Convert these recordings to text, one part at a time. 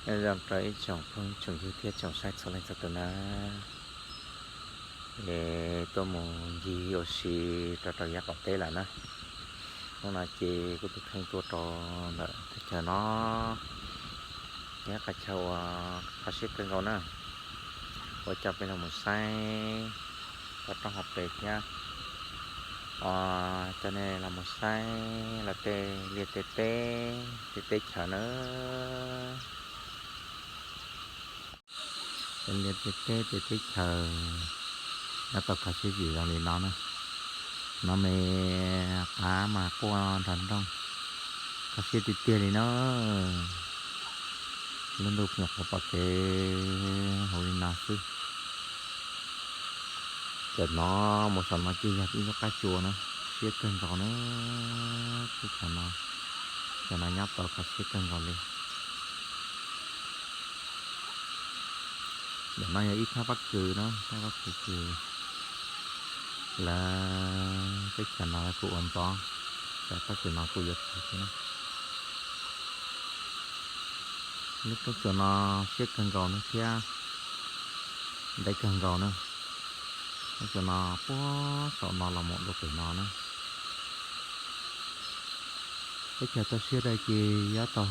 Nyob zoo rau ib tsoom phooj tsoom ywg thiab tsoom saib txhua leej txhua tus na. Es tuaj mus ncig ua si rau rau yav qaum teb lawm na. Hnub no ces kuv tus kheej tuaj rau ntawm teb chaws no, yog qhov chaw uas kho siab kawg nkaus na. Ua coj peb los mus saib toj roob hauv pes thiab, coj nej los mus saib lawv tej liaj tej teb, tej teb chaws na. Tej liaj tej teb, tej teb chaws nyob tau kho siab tshaj zoo li no na. No me qav mas quaj nrov nrooj, kho siab tiag tiag li na. Lub ntuj nyuam qhuav pom kev hauv li no xwb. Txawm hnov mus saum no ces yog ib lub qab tsua na, siab kawg nkaus na. Teb chaws no, cov no nyob tau kho siab kawg nkaus li. Ntawm no yog ib thaj pob kws na, thaj pob kws ces lawv teb chaws no lawv kuj ua ntxov, cov pob kws no kuj yuav tag thiab na. Lub roob tsua no siab kawg nkaus na thiab ntev kawg nkaus na. Lub tsua no puag saum no los mus dua pem no na. Teb chaws toj siab dai ces yuav tau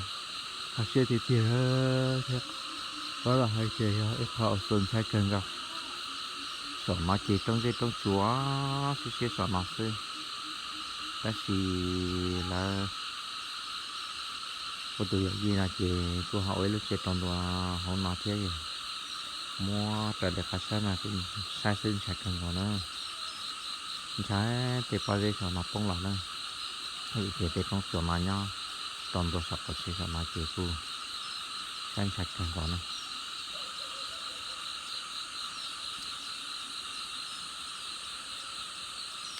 kho siab tiag tiag thiab. Pab los hais tias yog ib qho uas txaus ntshai kawg nkaus. Saum no ces roob zeb roob tsuas siab siab saum no xwb. Tab sis lawv kuv tus yawm yij no ces kuj ho ua ib lub tsev rau ntua hauv no thiab. Muab raws li qhov saib mas kuj saib xwb ntshai kawg nkaus na. Ntshai tej pob zeb saum no poob los na. Vim tias tej roob tsua no nyob rau ntua saum qaum tsev saum no ces kuj saib ntshai kawg nkaus na.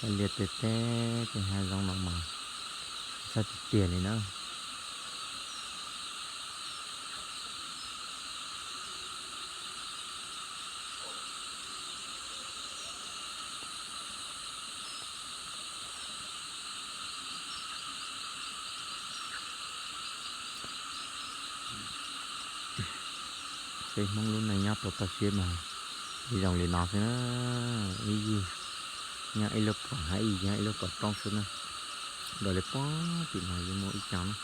Tej liaj tej teb tej hav zoov no mas txhawj tiag tiag li na. Peb Hmoob lub neej nyob tau toj siab mas zoo li no xwb na. Ib yig nyob ib lub pam hav, ib yig nyob ib lub pam roob xwb na. Dua li puag tim no yeej muaj ib co na.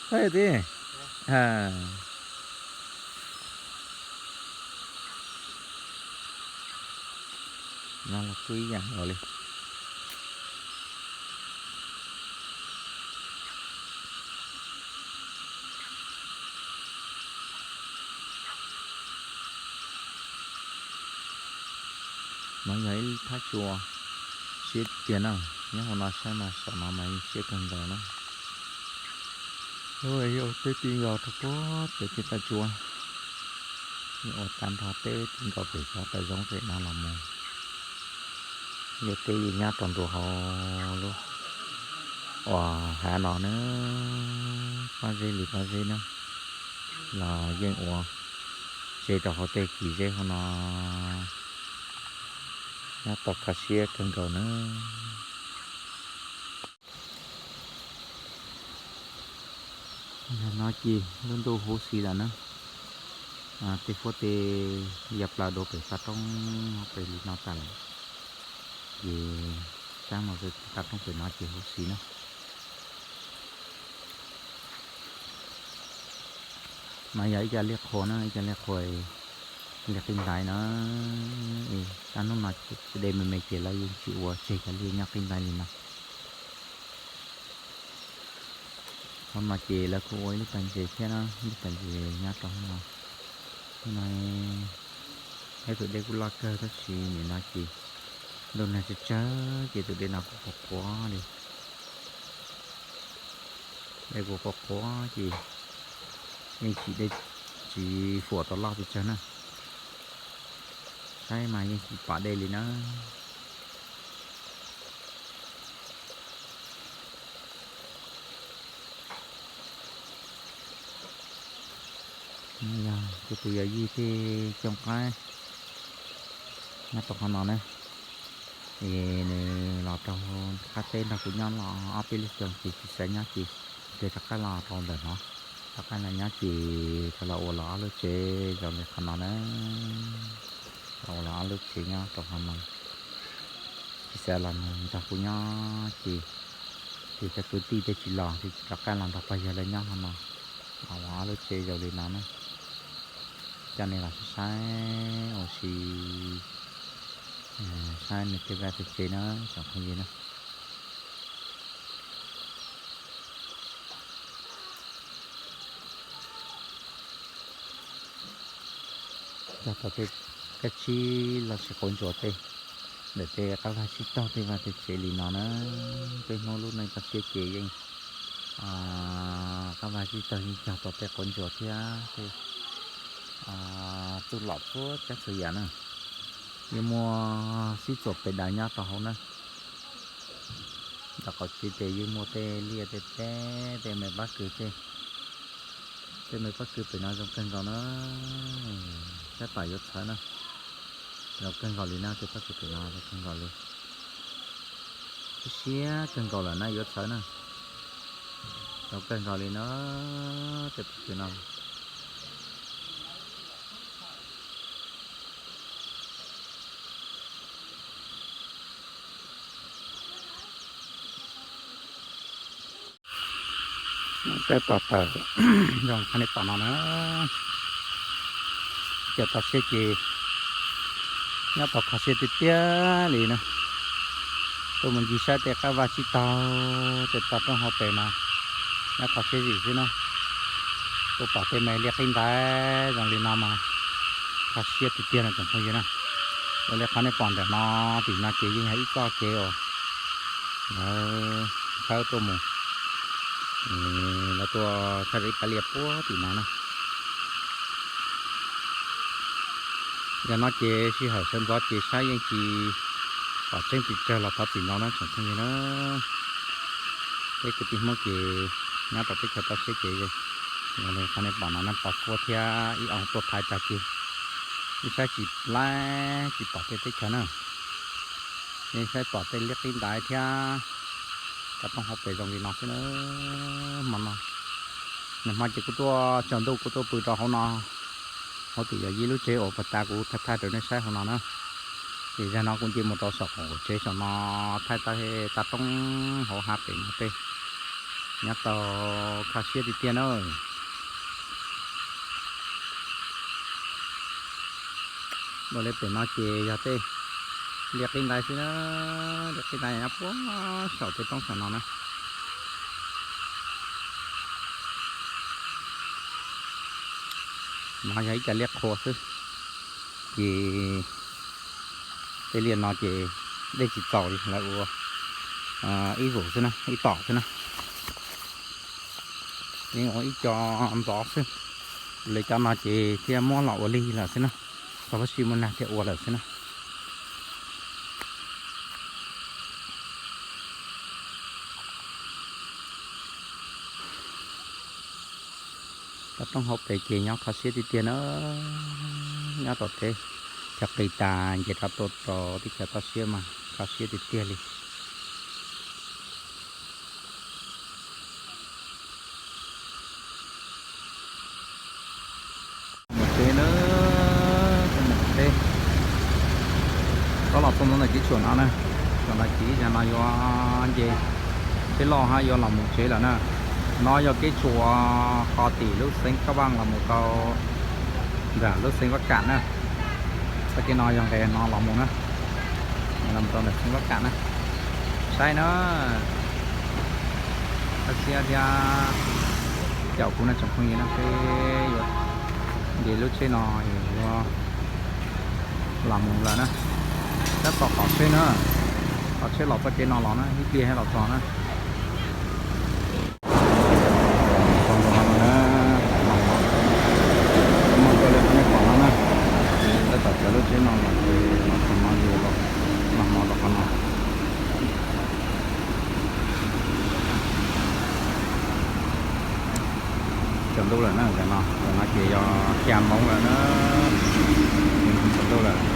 Saib tiag. No los kuj ib yam nkaus li. No yog ib thaj tsua siab tiag na. Nyob hauv no saib mas saum no mas yeej siab kawg nkaus na. Lub ua teb ti nkaus rau puag pem tej thaj tsua, ua tag nrho teb ti nkaus pem xyov tau zoo pem no los mus. Yog teb yeej nyob rau ntua hauv lub uas hav no na, pob zeb li pob zeb na, los yeej ua tsev rau hauv tej kis zeb hauv no, nyob tau kho siab kawg nkaus na. Yog no ces lub ntuj huv si lawm na, tej huab tej ya plaws dua pem toj roob pem li no tas lawm, ces sab mus toj roob pem no ces huv si na. No yog ib co liaj qhua na, ib co liaj qhua, liaj qib ntaiv na. Sab hnub no de me me ces lawv yeej tsis ua tseg cov liaj nyob qib ntaiv li no. Hauv no ces lawv kuj ua ib lub pas ntses thiab na, ib lub pas ntses nyob rau hauv no. Hauv no ib tug dej kuj loj kawg tab sis nim no ces ntuj nag tsawg tsawg ces tus dej no kuj qhuav qhuav li. Dej kuj qhuav qhuav ces yeej tsis dej, tsis huam tau loj pes tsawg na. Saib mas yeej tsis pom dej li na. Yog kuv tus yawm yij tej cooj qaib nyob rau qhov no na, es nws Los rau qab teb nrog kuv nyob los ob peb lub xyoos ces tsis xav nyob ces, ces rov qab los rau ntawm no, rov qab los nyob ces rov los ua los ob lub tsev zoo li qhov no na. Los ua los ob lub tsev nyob rau qhov no, tsis xav los nrog kuv nyob ces, ces cov kwv tij tej tsis los ces rov qab los nrog pog yawg lawv nyob qhov no. Los ua ob lub tsev zoo li no na, coj nej los saib saib ua si, saib nws tej vaj tej tsev na tsoom phooj ywg na. Cog tau tej kab tsib los sis quav ntsuas tej, ntawm tej qab vaj tsib taug tej vaj tej tsev li no na. Peb Hmoob lub neej toj siab ces yeej qab vaj tsib taug yeej cog tau tej quav ntsuas thiab tej txuj lom txhua tsav txhua yam na. Yeej muaj xib txuas pem daws nyob rau hauv na. Ntawm qaum tsev ces yeej muaj tej liaj tej teb tej me pob kws tej, tej me pob kws pem no zoo kawg nkaus na. Tab tom yuav txhawv na, zoo kawg nkaus li na, tej pob kws pem no zoo kawg nkaus li. Siab kawg nkaus lawm na, yuav txhawv na, zoo kawg nkaus li na, tej pob kws no. Peb pom tawm zoo qhov nej pom no na, cov toj siab ces nyob tau kho siab tiag tiag li na. Tuaj mus ncig saib tej qab vaj tsib taug tej toj roob hauv pes mas nyob kho siab zim xwb na. Tuaj pom tej me liaj qib ntaiv zoo li no mas kho siab tiag tiag no tsoom phooj ywg na. Ua li qhov nej pom ntawm no, tim no ces yeej yog ib txoj kev uas lawv khawb tuaj mus, lawv tuaj khawb ib pab liaj puag tim no na. Yog no ces sij hawm sawv ntxov ces saib yeej tsis pom tseeb pes tsawg los thov txim ntau na tsoom phooj ywg na. Peb kwv tij Hmoob ces nyob rau teb chaws toj siab ces, qhov nej pom no na, pos fuab thiab ib oo tuaj thaiv tag ces yeej saib tsis laib tsis pom tej teb chaws na. Yeej saib pom tej liaj qib ntaiv thiab cov roob hauv pes zoo li no xwb na. Hmo no, nag hmo ces kuv tuaj tsaus ntuj kuv tuaj pw rau hauv no, hauv tim yog ib lub tsev uas puag ta kuv thaij thaij rau nej saib hauv no na. Ces zaum no kuv nce mus rau saum qaum tsev saum no, thaij tau toj roob hauv hav pem no tej, nyob tau kho siab tiag tiag na. Ua li pem no ces yog tej liaj qib ntaiv xwb na, liaj qib ntaiv nyob puag saum tej roob saum no na. No yog ib co liaj qhua xwb, ces tej liaj no ces dej tsis txaus li lawv ua ib vus xwb na, ib tom xwb na. Yeej ua ib co ntxov xwb, lawv cov no ces thiaj muab los ua lig lawm xwb na, txog lub sij muaj nag thiaj ua lawm xwb na. Toj roob hauv pes ces nyob kho siab tiag tiag na, nyob rau teb chaws qis tas nce rov tuaj rau teb chaws toj siab mas kho siab tiag tiag li. Mus tsev na, mus tsev. Tau los txog ntawm kev tshuam no na, txog ntawm kev zaum no yuav nce tsheb loj hab yuav los mus tsev lawm na. No yog kev tshuam qhov tim lub xeev Kab Vaj los mus rau ntawm lub xeev Vaj Kam na. Txoj kev no yog nqes no los mus na, los mus rau ntawm xeev Vaj Kam na. Saib na, kho siab thiab caum kuv na tsoom phooj ywg na, peb yuav nce lub tsheb no yuav los mus lawm na. Tab tom qhov tsheb na, qhov tsheb los txoj kev no los na, ib pliag los txog na. Txog ntua no na, no, no, no, nej pom no na, tab tom caum lub tsheb no los ces los txog no ces los, los hmo rau qhov no. Tsaus ntuj lawm na, zaum no, zaum no ces yog xya moo lawm na, tsaus ntuj lawm.